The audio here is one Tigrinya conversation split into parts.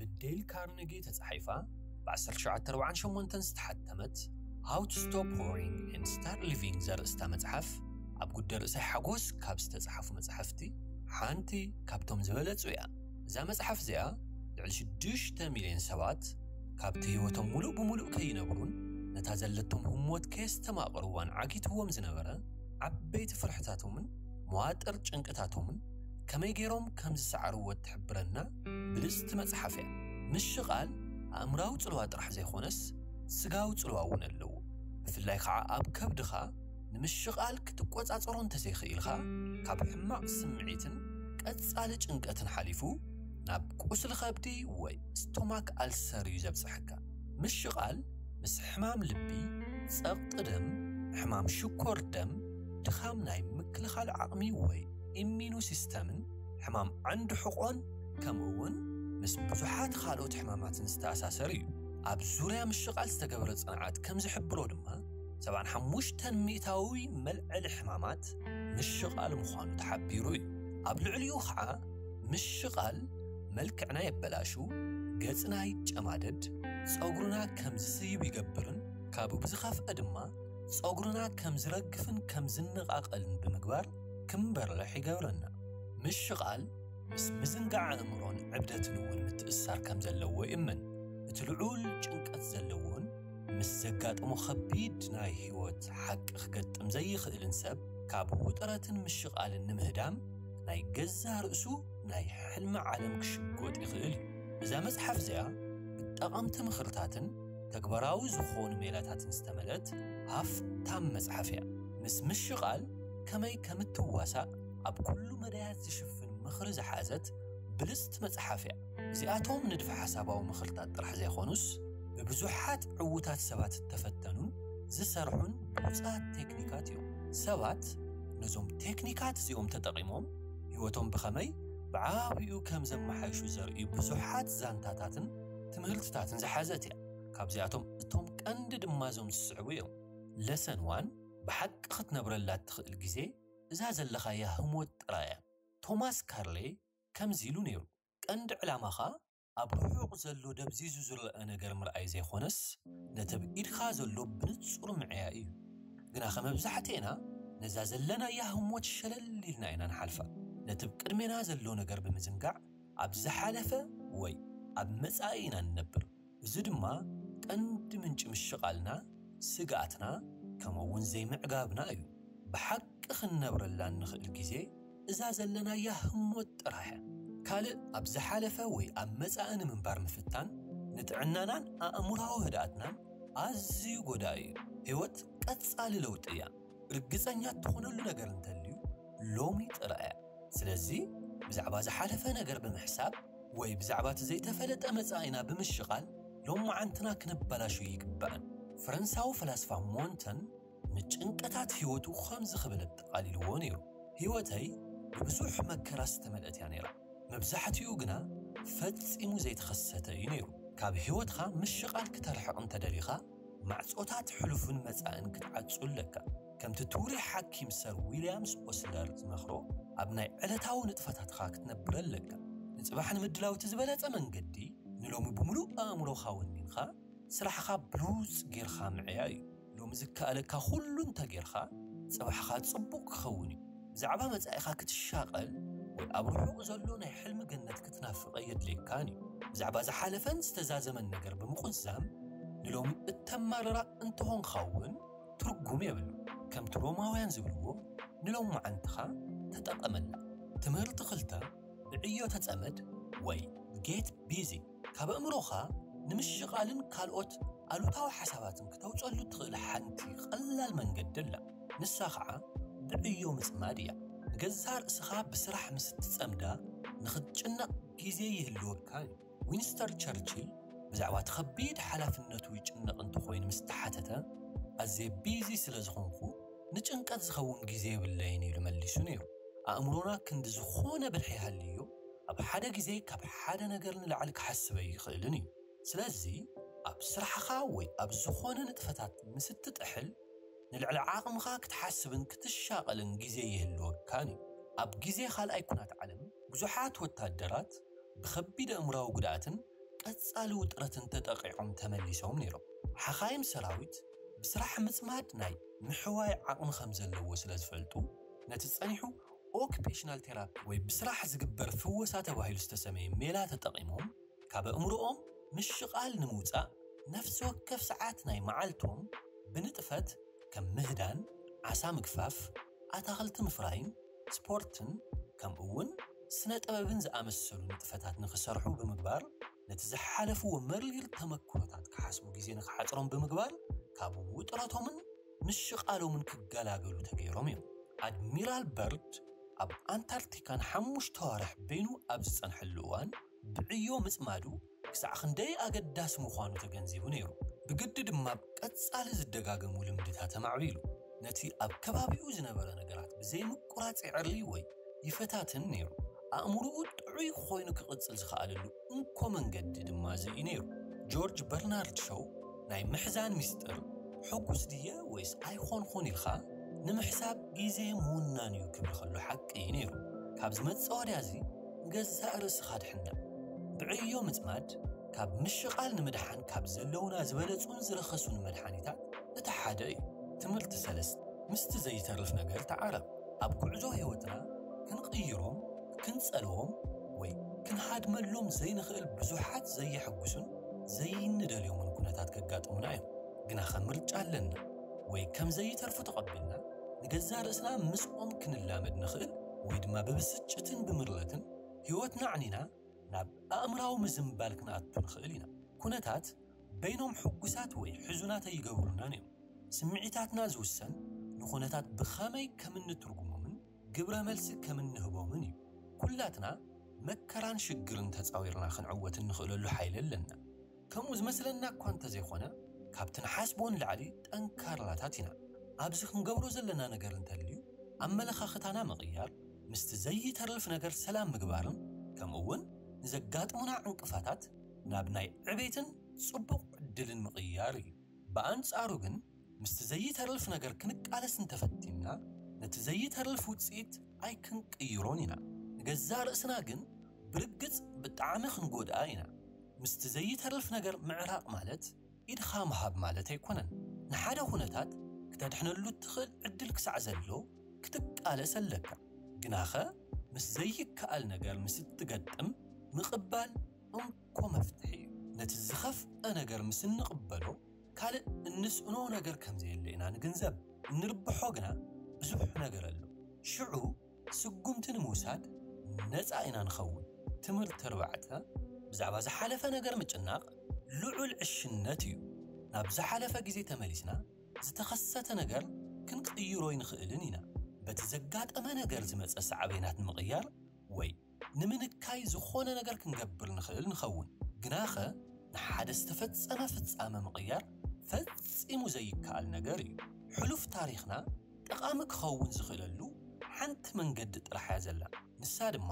ብዴል ካርነጊ ተጻሒፋ ብ1948 ዝተሓተመት How to Stop Worrying and Start Living ዘርእስታ መጽሓፍ፣ ኣብ ጉዳይ ርእሳይ ሓጎስ ካብ ዝተጻሓፉ መጽሓፍቲ ሓንቲ ካብቶም ዝበለጹ እያ። እዛ መጽሓፍ እዚኣ ልዕሊ 6 ሚልዮን ሰባት ካብቲ ህይወቶም ሙሉእ ብሙሉእ ከይነብሩን ነታ ዘለቶም ህሞት ከየስተማቕርዋን ዓጊትዎም ዝነበረ ዓበይቲ ፍርሕታቶምን መዋጥር ጭንቅታቶምን ከመይ ገይሮም ከም ዝሰዓርዎ እትሕብረና ብልጽቲ መጽሓፍ እያ። ምሽቓል ኣእምራዊ ጽልዋ ጥራሕ ዘይኮነስ ስጋዊ ጽልዋ እውን ኣለዎ። ብፍላይ ከዓ ኣብ ከብድኻ ንምሽቓል ክትቆጻጸሮ እንተዘይኽኢልካ ካብ ሕማቕ ስምዒትን ቀጻሊ ጭንቀትን ሓሊፉ ናብ ቁስሊ ከብዲ ወይ ስቶማክ ኣልሰር እዩ ዘብጽሐካ። ምሽቓል ምስ ሕማም ልቢ፣ ጸቕጢ ደም፣ ሕማም ሽኮር ደም፣ ድኻም ናይ ምክልኻል ዓቕሚ ወይ ኢሚኑ ሲስተምን ሕማም ዓንዲ ሕቖን ከምኡ እውን ምስ ብዙሓት ካልኦት ሕማማትን ዝተኣሳሰር እዩ። ኣብ ዙርያ ምሽቓል ዝተገበረ ጽንዓት ከም ዝሕብሮ ድማ 75% መልዕሊ ሕማማት ምሽቓል ምዃኑ ተሓቢሩ እዩ። ኣብ ልዕሊኡ ከዓ ምሽቓል መልክዕና የበላሹ፣ ገጽና ይጨማደድ፣ ጸጉርና ከም ዝስይብ ይገብርን ካብኡ ብዝኸፍአ ድማ ጸጉርና ከም ዝረግፍን ከም ዝነቓቐልን ብምግባር ክንበርልሕ ይገብረና። ምሽቓል ምስ ምዝንጋዕ ኣእምሮን ዕብደትን እውን ምትእስሳር ከም ዘለዎ ይእመን። እቲ ልዑል ጭንቀት ዘለዎን ምስ ዘጋጠሞ ከቢድ ናይ ህይወት ሓቂ ክገጥም ዘይኽእልን ሰብ ካብ ውጥረትን ምሽቓልን ንምህዳም ናይ ገዛ ርእሱ ናይ ሕልሚ ዓለም ክሽጎጥ ይኽእል እዩ። እዛ መጽሓፍ እዚኣ ብጠቐምቲ ምኽርታትን ተግባራዊ ዝኾኑ ሜላታትን ዝተመልአት ሃፍታም መጽሓፍ እያ። ምስ ምሽቓል ከመይ ከም እትዋሳእ ኣብ ኩሉ መዳያት ዝሽፍን ምኽሪ ዝሓዘት ብልጽቲ መጽሓፍ እያ። እዚኣቶም ንድፊ ሓሳባዊ ምኽርታት ጥራሕ ዘይኮኑስ ብብዙሓት ዕዉታት ሰባት እተፈተኑን ዝሰርሑን ብሉጻት ቴክኒካት እዮም። ሰባት ነዞም ቴክኒካት እዚኦም ተጠቒሞም ህይወቶም ብኸመይ ብዓቢኡ ከም ዘመሓይሹ ዘርእዩ ብዙሓት ዛንታታትን ትምህርትታትን ዝሓዘት እያ። ካብዚኣቶም እቶም ቀንዲ ድማ እዞም ዝስዕቡ እዮም። ለሰን ዋን፣ ብሓቂ ክትነብረላ እትኽእል ግዜ እዛ ዘለኻያ ህሞት ጥራይ እያ። ቶማስ ካርሌ ከምዚ ኢሉ ነይሩ፣ ቀንዲ ዕላማኻ ኣብ ርሑቕ ዘሎ ደብዚዙ ዝረአ ነገር ምርኣይ ዘይኮነስ ነቲ ኣብ ኢድካ ዘሎ ብንጹር ምዕያይ እዩ። ግና ከመብዛሕትኤና ነዛ ዘለናያ ህሞት ሸለል ኢልና ኢና ንሓልፋ። ነቲ ኣብ ቅድሜና ዘሎ ነገር ብምዝንጋዕ ኣብ ዝሓለፈ ወይ ኣብ መጻኢ ኢና ንነብር። እዚ ድማ ቀንዲ ምንጪ ምሽቓልና፣ ስግኣትና ከምኡ እውን ዘይምዕጋብና እዩ። ብሓቂ ክንነብረላ እንኽእል ግዜ እዛ ዘለናያ ህሞት ጥራሕ እያ። ካልእ ኣብ ዝሓለፈ ወይ ኣብ መጻኢ ንምንባር ምፍታን ንጥዕናናን ኣእምሮኣዊ ህድኣትናን ኣዝዩ ጎዳኢ እዩ። ህይወት ቀጻሊ ለውጢ እያ። ርግጸኛ እትኾነሉ ነገር እንተልዩ ሎሚ ጥራይ እያ። ስለዚ ብዛዕባ ዝሓለፈ ነገር ብምሕሳብ ወይ ብዛዕባ እቲ ዘይተፈለጠ መጻኢና ብምሽቓል ሎማዓንትና ክነበላሹ ይግባእን። ፈረንሳዊ ፈላስፋ ሞንተን ንጭንቀታት ህይወቱ ከምዚ ክብል ኣጠቓሊልዎ ነይሩ፣ ህይወተይ ብብዙሕ መከራ ዝተመልአት እያ ነይራ፣ መብዛሕትኡ ግና ፈጺሙ ዘይተኸሰተ እዩ ነይሩ። ካብ ህይወትካ ምሽቓል ክተርሕቕ እንተደሊኻ ማዕጾታት ሕሉፍን መጻእን ክትዓጹ ኣለካ። ከምቲ ትውሪ ሓኪም ሰር ዊልያምስ ኦስለር ዝመኽሮ ኣብ ናይ ዕለታዊ ንጥፈታትካ ክትነብር ኣለካ። ንጽባሕ ንምድላው እቲ ዝበለጸ መንገዲ ንሎሚ ብምሉእ ኣእምሮኻ ወኒንካ ስራሕኻ ብሉጽ ጌርካ ምዕያ እዩ። ሎሚ ዝከኣለካ ኩሉ እንተጌርካ ጽባሕኻ ጽቡቕ ክኸውን እዩ። ብዛዕባ መጻኢኻ ክትሻቐል ወይ ኣብ ርሑቕ ዘሎ ናይ ሕልሚ ገነት ክትናፍቕ ኣየድልየካን እዩ። ብዛዕባ ዝሓለፈን ዝተዛዘመን ነገር ብምቁዝዛም ንሎሚ እተማርራ እንተኾንካ እውን ትርጉም የብሉ። ከምቲ ሮማውያን ዝብልዎ ንሎማዓንትኻ ተጠቐመላ። ትምህርቲ ክልተ፣ ብዕዮ ተጸመድ ወይ ጌት ቢዚ። ካብ ኣእምሮኻ ንምሽቓልን ካልኦት ኣሉታዊ ሓሳባትን ክተውጸሉ እትኽእል ሓንቲ ቀላል መንገዲ ኣላ። ንሳ ኸዓ ብዕዮ ምጽማድ እያ። ንገዛእ ርእስኻ ብስራሕ ምስ እትጸምዳ ንኽትጭነቕ ግዜ ይህልወካ እዩ። ዊንስተር ቸርችል ብዛዕባ እቲ ከቢድ ሓላፍነቱ ይጭነቕ እንተኾይኑ ምስ ተሓተተ፣ ኣዝየ ቢዚ ስለ ዝኾንኩ ንጭንቀት ዝኸውን ግዜ የብለይን ኢሉ መሊሱ ነይሩ። ኣእምሮና ክንዲ ዝኾነ ብልሒ ይሃልዮ ኣብ ሓደ ግዜ ካብ ሓደ ነገር ንላዕሊ ክሓስብ ኣይኽእልን እዩ። ስለዚ ኣብ ስራሕኻ ወይ ኣብ ዝኾነ ንጥፈታት ምስ እትጥሕል ንልዕሊ ዓቕምኻ ክትሓስብን ክትሻቐልን ግዜ ይህልወካን እዩ። ኣብ ግዜ ካልኣይ ኩናት ዓለም ብዙሓት ወታደራት ብኸቢድ ኣእምራዊ ጉድኣትን ቀጻሊ ውጥረትን ተጠቒዖም ተመሊሶም ነይሮም። ሓኻይም ሰራዊት ብስራሕ ምጽማድ ናይ ምሕዋይ ዓቕሚ ከም ዘለዎ ስለ ዝፈልጡ፣ ነቲ ጸኒሑ ኦኩፔሽናል ቴራፒ ወይ ብስራሕ ዝግበር ፍወሳ ተባሂሉ ዝተሰመየ ሜላ ተጠቒሞም፣ ካብ ኣእምሮኦም ምሽቓል ንምውጻእ ነፍሲ ወከፍ ሰዓት ናይ መዓልቶም ብንጥፈት ከም ምህዳን፣ ዓሳ ምግፋፍ፣ ኣታኽልቲ ምፍራይን ስፖርትን ከምኡ እውን ስነ ጥበብን ዝኣመሰሉ ንጥፈታት ንኽሰርሑ ብምግባር፣ ነቲ ዝሓለፍዎ መሪር ተመክሮታት ክሓስቡ ግዜ ንኽሓጽሮም ብምግባር፣ ካብ ውጥረቶምን ምሽቓሎምን ክገላገሉ ተገይሮም እዮም። ኣድሚራል በርድ ኣብ ኣንታርክቲካ ንሓሙሽተ ኣዋርሕ በይኑ ኣብ ዝጸንሐሉ እዋን፣ ብዕዮ ምጽማዱ ክሳዕ ክንደይ ኣገዳሲ ምዃኑ ተገንዚቡ ነይሩ። ብግዲ ድማ ቀጻሊ ዝደጋገሙ ልምድታት ኣማዕቢሉ፣ ነቲ ኣብ ከባቢኡ ዝነበረ ነገራት ብዘይምቁራጽ ይዕሪ ወይ ይፈታትን ነይሩ። ኣእምሮኡ ጥዑይ ኮይኑ ክቕጽል ዝኸኣለሉ እንኮ መንገዲ ድማ እዚ እዩ ነይሩ። ጆርጅ በርናርድ ሾው ናይ ምሕዛን ሚስጥር፣ ሕጉስ ድየ ወይስ ኣይኾንኹን ኢልካ ንምሕሳብ ግዜ ምውናን እዩ ክብል ከሎ ሓቂ እዩ ነይሩ። ካብዚ መጻወድያ እዚ ንገዛእ ርእስኻ ድሕና። ብዕዮ ምጽማድ ካብ ምሽቓል ንምድሓን ካብ ዘለውና ዝበለጹን ዝረኸሱን መድሓኒታት እቲ ሓደ እዩ። ትምህርቲ ሰለስተ፣ ምስቲ ዘይተርፍ ነገር ተዓረቕ። ኣብ ጉዕዞ ህይወትና ክንቕይሮም፣ ክንጸልዎም ወይ ክንሃድመሎም ዘይንኽእል ብዙሓት ዘየሐጉሱን ዘይንደልዮምን ኩነታት ከጋጥሙና እዮም። ግናኸ ምርጫ ኣለና። ወይ ከም ዘይተርፉ ተቐቢልና ንገዛእ ርእስና ምስኦም ክንላመድ ንኽእል፣ ወይ ድማ ብብስጭትን ብምርለትን ህይወትና ኣዕኒና ናብ ኣእምራዊ ምዝንባል ክንኣቱ ንኽእል ኢና። ኩነታት በይኖም ሕጉሳት ወይ ሕዙናት ኣይገብሩናን እዮም። ስምዒታትና ዝውሰን ንኹነታት ብኸመይ ከም እንትርጉሞምን ግብረ መልሲ ከም እንህቦምን እዩ። ኩላትና መከራን ሽግርን ተጻዊርና ክንዕወት እንኽእለሉ ሓይሊ ኣለና። ከምኡ ዝመስለና እኳ እንተዘይኮነ፣ ካብቲ ንሓስቦ ንላዕሊ ጠንካራታት ኢና። ኣብዚ ክንገብሮ ዘለና ነገር እንተልዩ፣ ኣመለኻኽታና ምቕያር፣ ምስቲ ዘይተርፍ ነገር ሰላም ምግባርን ከምኡ እውን ንዘጋጥሙና ዕንቅፋታት ናብ ናይ ዕቤትን ጽቡቕ ዕድልን ምቕያር እዩ። ብኣንጻሩ ግን፣ ምስቲ ዘይተርፍ ነገር ክንቃለስ እንተፈቲንና፣ ነቲ ዘይተርፍ ውጽኢት ኣይክንቅይሮን ኢና። ንገዛእ ርእስና ግን ብርግጽ ብጣዕሚ ክንጎድኣ ኢና። ምስቲ ዘይተርፍ ነገር ምዕራቕ ማለት ኢድኻ ምሃብ ማለት ኣይኮነን። ንሓደ ኩነታት ክተድሕነሉ እትኽእል ዕድል ክሳዕ ዘሎ ክትቃለስ ኣለካ። ግናኸ ምስ ዘይከኣል ነገር ምስ እትገጥም ምቕባል እንኮ መፍትሒ እዩ። ነቲ ዝኸፍአ ነገር ምስ እንቕበሎ ካልእ እንስእኖ ነገር ከም ዘየለ ኢና ንግንዘብ። እንርብሖ ግና ብዙሕ ነገር ኣሎ። ሽዑ ስጉምቲ ንምውሳድ ነጻ ኢና ንኸውን። ትምህርቲ ኣርባዕተ፣ ብዛዕባ ዝሓለፈ ነገር ምጭናቕ ልዑል ዕሽነት እዩ። ናብ ዝሓለፈ ግዜ ተመሊስና ዝተኸሰተ ነገር ክንቅይሮ ኣይንኽእልን ኢና። በቲ ዘጋጠመ ነገር ዝመጸ ሳዕቤናት ንምቕያር ወይ ንምንካይ ዝኾነ ነገር ክንገብር ንኽእል ንኸውን። ግናኸ ንሓደ ዝተፈጸመ ፍጻመ ምቕያር ፈጺሙ ዘይከኣል ነገር እዩ። ሕሉፍ ታሪኽና ጠቓሚ ክኸውን ዝኽእለሉ ሓንቲ መንገዲ ጥራሕ እያ ዘላ። ንሳ ድማ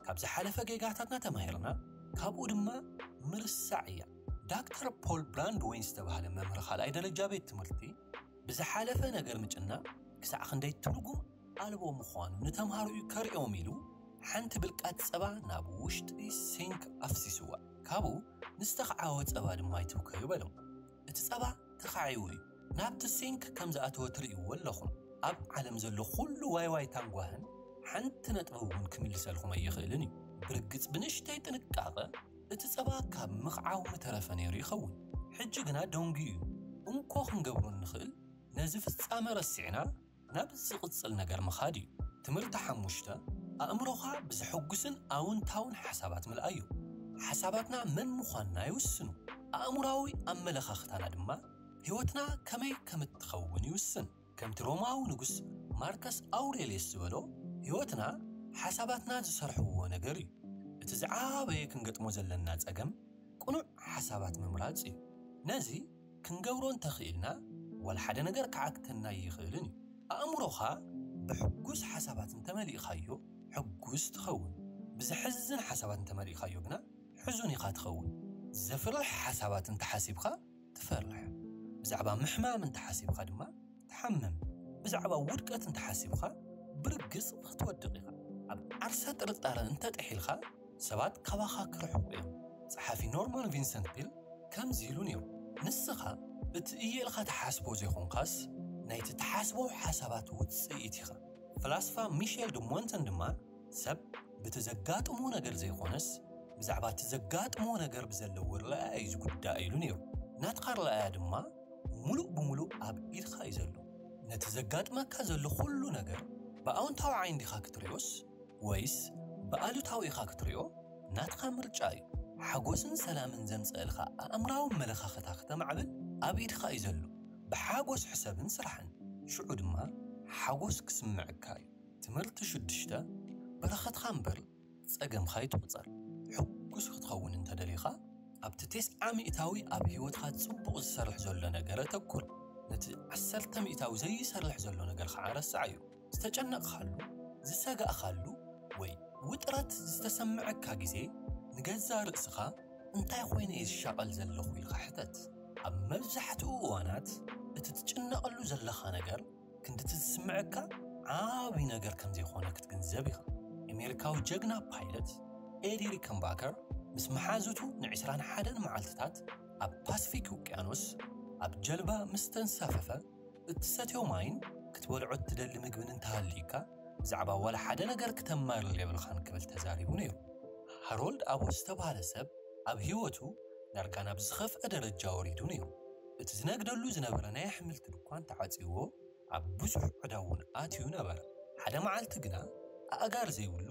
ካብ ዝሓለፈ ጌጋታትና ተማሂርና ካብኡ ድማ ምርሳዕ እያ። ዳክተር ፖል ብራንድወይን ዝተባህለ መምህር ካልኣይ ደረጃ ቤት ትምህርቲ ብዝሓለፈ ነገር ምጭናቕ ክሳዕ ክንደይ ትርጉም ኣልቦ ምዃኑ ንተምሃሮኡ ከርእዮም ኢሉ ሓንቲ ብልቃጥ ጸባ ናብ ውሽጢ ሲንክ ኣፍሲስዋ። ካብኡ ንዝተኸዓወ ጸባ ድማ ኣይትብከዩ በሎም። እቲ ጸባ ተኻዒዉ እዩ። ናብቲ ሲንክ ከም ዝኣተወ ትርእይዎ ኣለኹም። ኣብ ዓለም ዘሎ ኩሉ ዋይዋይታን ጓህን ሓንቲ ነጥቢ እውን ክምልሰልኩም ኣይኽእልን እዩ። ብርግጽ ብንእሽተይ ጥንቃቐ እቲ ጸባ ካብ ምኽዓው ምተረፈ ነይሩ ይኸውን። ሕጂ ግና ደንጉዩ እዩ። እንኮ ክንገብሮ እንኽእል ነዚ ፍጻመ ረሲዕና ናብ ዝቕጽል ነገር ምኻድ እዩ። ትምህርቲ ሓሙሽተ፣ ኣእምሮኻ ብዘሐጉስን ኣውንታውን ሓሳባት ምልኣዮ። ሓሳባትና መን ምዃንና ይውስኑ። ኣእምሮኣዊ ኣመለኻኽታና ድማ ህይወትና ከመይ ከም እትኸውን ይውስን። ከምቲ ሮማዊ ንጉስ ማርከስ ኣውሬልየስ ዝበሎ፣ ህይወትና ሓሳባትና ዝሰርሕዎ ነገር እዩ። እቲ ዝዓበየ ክንገጥሞ ዘለና ጸገም ቅኑዕ ሓሳባት ምምራጽ እዩ። ነዚ ክንገብሮ እንተኽኢልና፣ ዋላ ሓደ ነገር ክዓግተና ኣይኽእልን እዩ። ኣእምሮኻ ብሕጉስ ሓሳባት እንተመሊእኻዮ፣ ሕጉስ ትኸውን። ብዘሕዝን ሓሳባት እንተመሊእኻዮ ግና፣ ሕዙን ኢኻ ትኸውን። ዘፍርሕ ሓሳባት እንተሓሲብካ፣ ትፈርሕ። ብዛዕባ ምሕማም እንተሓሲብካ ድማ፣ ትሓምም። ብዛዕባ ውድቀት እንተሓሲብካ፣ ብርግጽ ክትወድቕ ኢኻ። ኣብ ዓርሰ ጥርጣረ እንተጥሒልካ፣ ሰባት ካባኻ ክርሕቑ እዮም። ጸሓፊ ኖርማን ቪንሰንት ፒል ከምዚ ኢሉ ነይሩ። ንስኻ እቲ እየ ኢልካ ትሓስቦ ዘይኮንካስ፣ ናይቲ ትሓስቦ ሓሳባት ውጽኢት ኢኻ። ፈላስፋ ሚሼል ድ ሞንተን ድማ፣ ሰብ ብቲ ዘጋጥሞ ነገር ዘይኮነስ፣ ብዛዕባ እቲ ዘጋጥሞ ነገር ብዘለዎ ርኣያ እዩ ዝጉዳእ ኢሉ ነይሩ። ናትካ ርኣያ ድማ ሙሉእ ብሙሉእ ኣብ ኢድካ እዩ ዘሎ። ነቲ ዘጋጥመካ ዘሎ ኩሉ ነገር ብኣውንታዊ ዓይኒ ዲኻ ክትሪኦስ ወይስ ብኣሉታዊ ኢኻ ክትሪኦ? ናትካ ምርጫ እዩ። ሓጎስን ሰላምን ዘምጸእልካ ኣእምራዊ መለኻኸታ ክተማዕብል ኣብ ኢድካ እዩ ዘሎ። ብሓጎስ ሕሰብን ስራሕን፣ ሽዑ ድማ ሓጎስ ክስምዐካ እዩ። ትምህርቲ ሽዱሽተ፣ በረኸትካ እምበር ጸገምካ ይትቑጸር። ሕጉስ ክትኸውን እንተደሊኻ፣ ኣብቲ ተስዓ ሚእታዊ ኣብ ህይወትካ ጽቡቕ ዝሰርሕ ዘሎ ነገር ኣተኩር። ነቲ ዓሰርተ ሚእታዊ ዘይሰርሕ ዘሎ ነገር ከዓ ረስዓዮ። ዝተጨነቕካሉ፣ ዝሰጋእካሉ ወይ ውጥረት ዝተሰምዐካ ግዜ፣ ንገዛእ ርእስኻ እንታይ ኮይነ እየ ዝሻቐል ዘለኹ ኢልካ ሕተት። ኣብ መብዛሕትኡ እዋናት እቲ ትጭነቐሉ ዘለኻ ነገር ክንድቲ ዝስምዐካ ዓቢ ነገር ከም ዘይኮነ ክትግንዘብ ኢኻ። ኣሜሪካዊ ጀግና ፓይለት ኤዲ ሪከንባከር ምስ መሓዙቱ ንዕስራን ሓደን መዓልትታት ኣብ ፓስፊክ ውቅያኖስ ኣብ ጀልባ ምስ ተንሳፈፈ፣ እትሰትዮ ማይን ክትበልዖ እትደሊ ምግብን እንተሃልዩካ፣ ብዛዕባ ዋላ ሓደ ነገር ክተማርር የብልኻን ክብል ተዛሪቡ ነይሩ። ሃሮልድ ኣቦት ዝተባህለ ሰብ ኣብ ህይወቱ ዳርጋ ናብ ዝኸፍአ ደረጃ ወሪዱ ነይሩ። እቲ ዝነግደሉ ዝነበረ ናይ ኣሕምልቲ ድኳን ተዓጽይዎ፣ ኣብ ብዙሕ ዕዳ እውን ኣትዩ ነበረ። ሓደ መዓልቲ ግና፣ ኣእጋር ዘይብሉ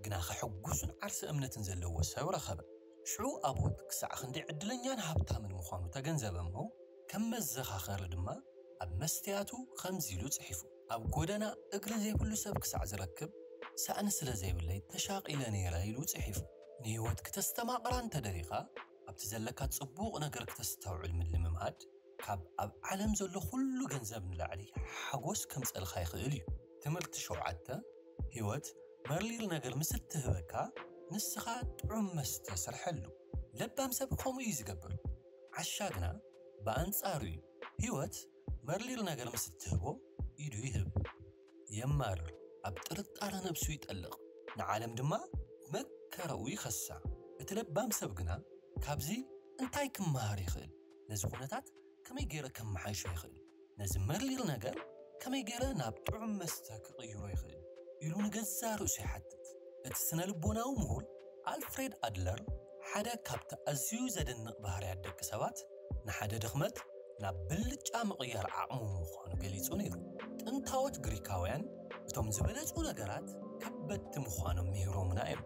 ግና ከሕጉስን ዓርሰ እምነትን ዘለዎ ሰብ ረኸበ። ሽዑ ኣቦት ክሳዕ ክንደይ ዕድለኛን ሃብታምን ምዃኑ ተገንዘበ እሞ፣ ከም መዘኻኸሪ ድማ ኣብ መስትያቱ ከምዚ ኢሉ ጽሒፉ፣ "ኣብ ጎደና እግሪ ዘይብሉ ሰብ ክሳዕ ዝረክብ፣ ሳእኒ ስለ ዘይብለይ ተሻቒለ ነይረ" ኢሉ ጽሒፉ። ንህይወት ክተስተማቕራ እንተደሊኻ፣ ኣብቲ ዘለካ ጽቡቕ ነገር ክተስተውዕል ምልምማድ፣ ካብ ኣብ ዓለም ዘሎ ኩሉ ገንዘብ ንላዕሊ ሓጎስ ከምጸልካ ይኽእል እዩ። ትምህርቲ ሸውዓተ፣ ህይወት መሪር ነገር ምስ እትህበካ፣ ንስኻ ጥዑም መስተ ስርሐሉ። ለባም ሰብ ከምኡ እዩ ዝገብር። ዓሻ ግና ብኣንጻሩ እዩ። ህይወት መሪር ነገር ምስ እትህቦ፣ ኢዱ ይህብ፣ የማርር፣ ኣብ ጥርጣረ ነብሱ ይጠልቕ፣ ንዓለም ድማ መከራኡ ይኸሳ። እቲ ለባም ሰብ ግና ካብዚ እንታይ ክመሃር ይኽእል? ነዚ ኩነታት ከመይ ገይረ ከመሓይሾ ይኽእል? ነዚ መሪር ነገር ከመይ ገይረ ናብ ጥዑም መስተ ክቕይሮ ይኽእል? ኢሉ ንገዛእ ርእሱ ይሓትት። እቲ ስነ ልቦናዊ ምሁር ኣልፍሬድ ኣድለር ሓደ ካብቲ ኣዝዩ ዘደንቕ ባህርያት ደቂ ሰባት፣ ንሓደ ድኽመት ናብ ብልጫ ምቕያር ዓቕሙ ምዃኑ ገሊጹ ነይሩ። ጥንታዎት ግሪካውያን እቶም ዝበለጹ ነገራት ከበድቲ ምዃኖም ምሂሮምና እዮም።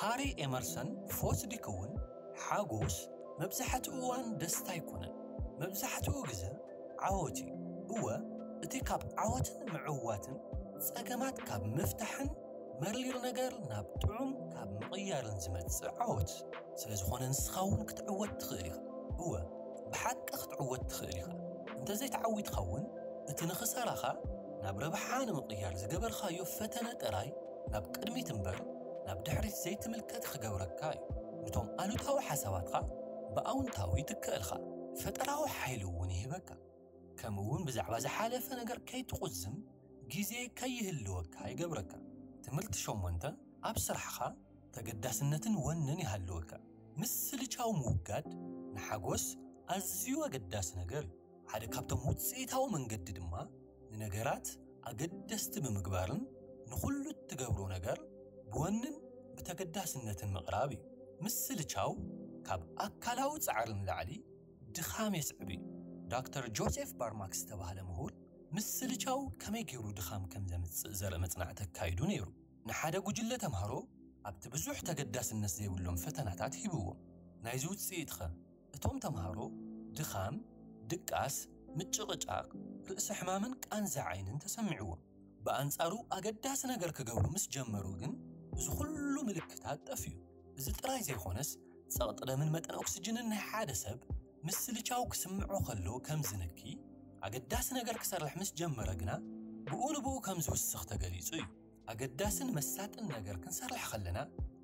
ሃሪ ኤመርሰን ፎስዲክ እውን፣ ሓጎስ መብዛሕትኡ እዋን ደስታ ኣይኮነን፣ መብዛሕትኡ ግዜ ዓወት እዩ። እወ፣ እቲ ካብ ዓወትን ምዕዋትን፣ ጸገማት ካብ ምፍታሕን መሪር ነገር ናብ ጥዑም ካብ ምቕያርን ዝመጽእ ዓወት ስለ ዝኾነ፣ ንስኻ እውን ክትዕወት ትኽእል ኢኻ። እወ፣ ብሓቂ ክትዕወት ትኽእል ኢኻ። እንተዘይተዓዊትካ እውን፣ እቲ ንኽሳራኻ ናብ ረብሓ ንምቕያር ዝገበርካዮ ፈተነ ጥራይ ናብ ቅድሚት እምበር ናብ ድሕሪት ዘይትምልከት ክገብረካ እዩ። ነቶም ኣሉታዊ ሓሳባትካ ብኣውንታዊ ይትከኣልካ፣ ፈጠራዊ ሓይሊ እውን ይህበካ። ከምኡ እውን ብዛዕባ ዝሓለፈ ነገር ከይትቑዝም ግዜ ከይህልወካ ይገብረካ። ትምህርቲ ሸሞንተ፣ ኣብ ስራሕኻ ተገዳስነትን ወንን ይሃልወካ። ምስልቻው ምውጋድ ንሓጎስ ኣዝዩ ኣገዳሲ ነገር እዩ። ሓደ ካብቶም ውጽኢታዊ መንገዲ ድማ ንነገራት ኣገደስቲ ብምግባርን ንኹሉ እትገብሮ ነገር ብወንን ብተገዳስነትን ምቕራብ እዩ። ምስልቻው ካብ ኣካላዊ ጻዕሪ ንላዕሊ ድኻም የስዕብ እዩ። ዶክተር ጆሴፍ ባርማክ ዝተባህለ ምሁር ምስልቻው ከመይ ገይሩ ድኻም ከም ዘምጽእ ዘርኢ መጽናዕቲ ኣካይዱ ነይሩ። ንሓደ ጉጅለ ተምሃሮ ኣብቲ ብዙሕ ተገዳስነት ዘይብሎም ፈተናታት ሂብዎም። ናይዚ ውጽኢትኸ? እቶም ተምሃሮ ድኻም፣ ድቃስ፣ ምጭቕጫቕ፣ ርእሲ ሕማምን ቃንዛ ዓይንን ተሰሚዕዎም። ብኣንጻሩ ኣገዳሲ ነገር ክገብሩ ምስ ጀመሩ ግን እዚ ኩሉ ምልክታት ጠፍዩ። እዚ ጥራይ ዘይኮነስ፣ ጸቕጢ ደምን መጠን ኦክስጅንን ናይ ሓደ ሰብ ምስልቻው ክስምዖ ከሎ ከም ዝንኪ፣ ኣገዳሲ ነገር ክሰርሕ ምስ ጀመረ ግና ብኡ ንብኡ ከም ዝውስኽ ተገሊጹ እዩ። ኣገዳስን መሳጥን ነገር ክንሰርሕ ከለና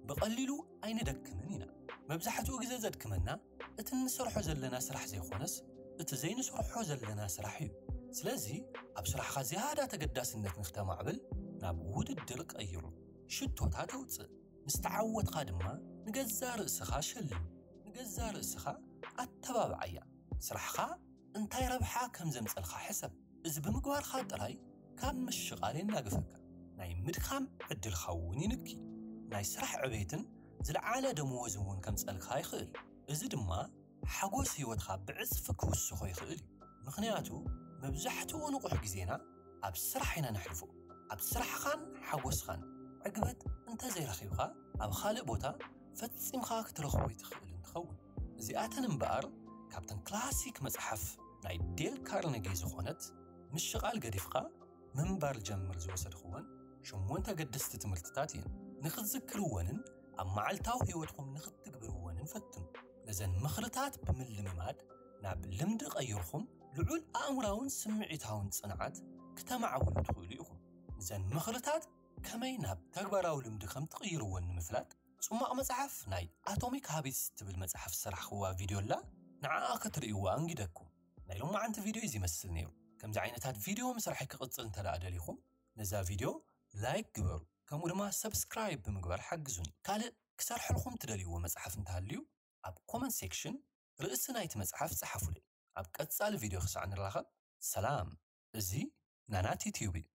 ብቐሊሉ ኣይንደክምን ኢና። መብዛሕትኡ ግዜ ዘድክመና እቲ እንሰርሖ ዘለና ስራሕ ዘይኮነስ፣ እቲ ዘይንሰርሖ ዘለና ስራሕ እዩ። ስለዚ ኣብ ስራሕኻ ዝያዳ ተገዳስነት ንክተማዕብል ናብ ውድድር ቀይሩ። ሽቶታት ኣውጽእ። ምስ ተዓወትካ ድማ ንገዛእ ርእስኻ ሸልም። ገዛ ርእስኻ ኣተባብዓያ። ስራሕኻ እንታይ ረብሓ ከም ዘምጸልካ ሕሰብ። እዚ ብምግባርካ ጥራይ ካብ ምሽቓል የናግፈካ። ናይ ምድካም ዕድልካ እውን ይንኪ። ናይ ስራሕ ዕቤትን ዝለዓለ ደመወዝን እውን ከምጸልካ ይኽእል። እዚ ድማ ሓጎስ ህይወትካ ብዕጽፊ ክውስኾ ይኽእል እዩ። ምኽንያቱ መብዛሕትኡ ንቑሕ ግዜና ኣብ ስራሕ ኢና ነሕልፎ። ኣብ ስራሕኻን ሓጎስኻን ዕግበት እንተዘይረኺብካ ኣብ ካልእ ቦታ ፈጺምካ ክትረኽቦ ኣይትኽእልን ትኸውን። እዚኣተን እምበኣር ካብተን ክላሲክ መጽሓፍ ናይ ዴል ካርነጌ ዝኾነት ምሽቓል ገዲፍካ ምንባር ጀምር ዝወሰድክወን ሸሞንተ ኣገደስቲ ትምህርትታት እየን። ንኽትዝክርወንን ኣብ መዓልታዊ ህይወትኩም ንኽትግብርወንን ፈትኑ። ነዘን ምኽርታት ብምልምማድ ናብ ልምዲ ቀይርኩም ልዑል ኣእምራውን ስምዒታውን ጽንዓት ክተማዕብሉ ትኽእሉ ኢኹም። ነዘን ምኽርታት ከመይ ናብ ተግባራዊ ልምዲ ከም ትቕይርወን ንምፍላጥ ጽማቕ መጽሓፍ ናይ ኣቶሚክ ሃቢትስ ትብል መጽሓፍ ዝሰራሕክዋ ቪድዮ ኣላ፣ ንዓኣ ክትርእይዋ ኣንጊደኩም። ናይ ሎማዓንቲ ቪድዮ እዚ ይመስል ነይሩ። ከምዚ ዓይነታት ቪድዮ ምስራሐይ ክቕጽል እንተ ደኣ ደሊኹም ነዛ ቪድዮ ላይክ ግበሩ፣ ከምኡ ድማ ሰብስክራይብ ብምግባር ሓግዙኒ። ካልእ ክሰርሐልኩም ትደልይዎ መጽሓፍ እንተሃልዩ ኣብ ኮመንት ሴክሽን ርእሲ ናይቲ መጽሓፍ ጸሓፉለይ። ኣብ ቀጻሊ ቪድዮ ክሳዕ ንራኸብ ሰላም። እዚ ናናት ዩትዩብ እዩ።